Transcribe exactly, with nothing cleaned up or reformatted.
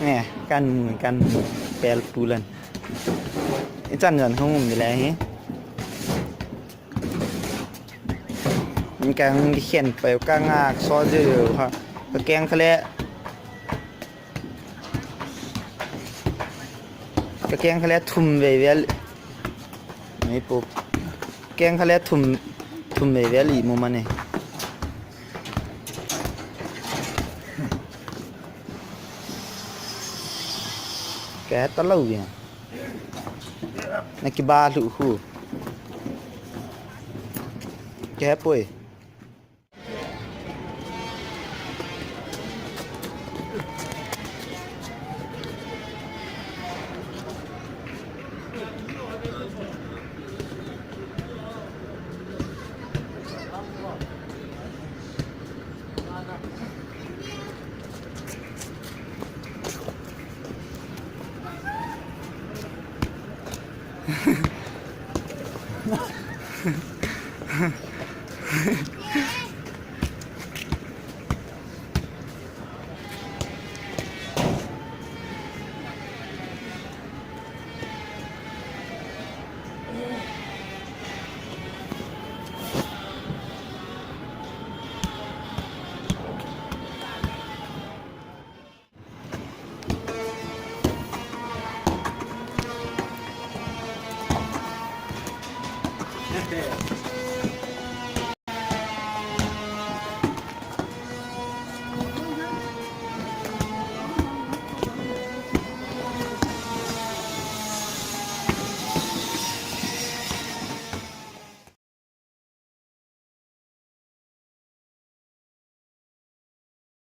Nge, kan mu, kan mu, pel pulan. Ichan jan hung um le hi. Kang khen pa ka nga so je ha. Ka keng khale. Ka keng khale thum vei vel. Nei pu. Keng khale thum, thum vei vel i mu mane. Ka ta lo ya. Na ki ba lu hu. Ka poi.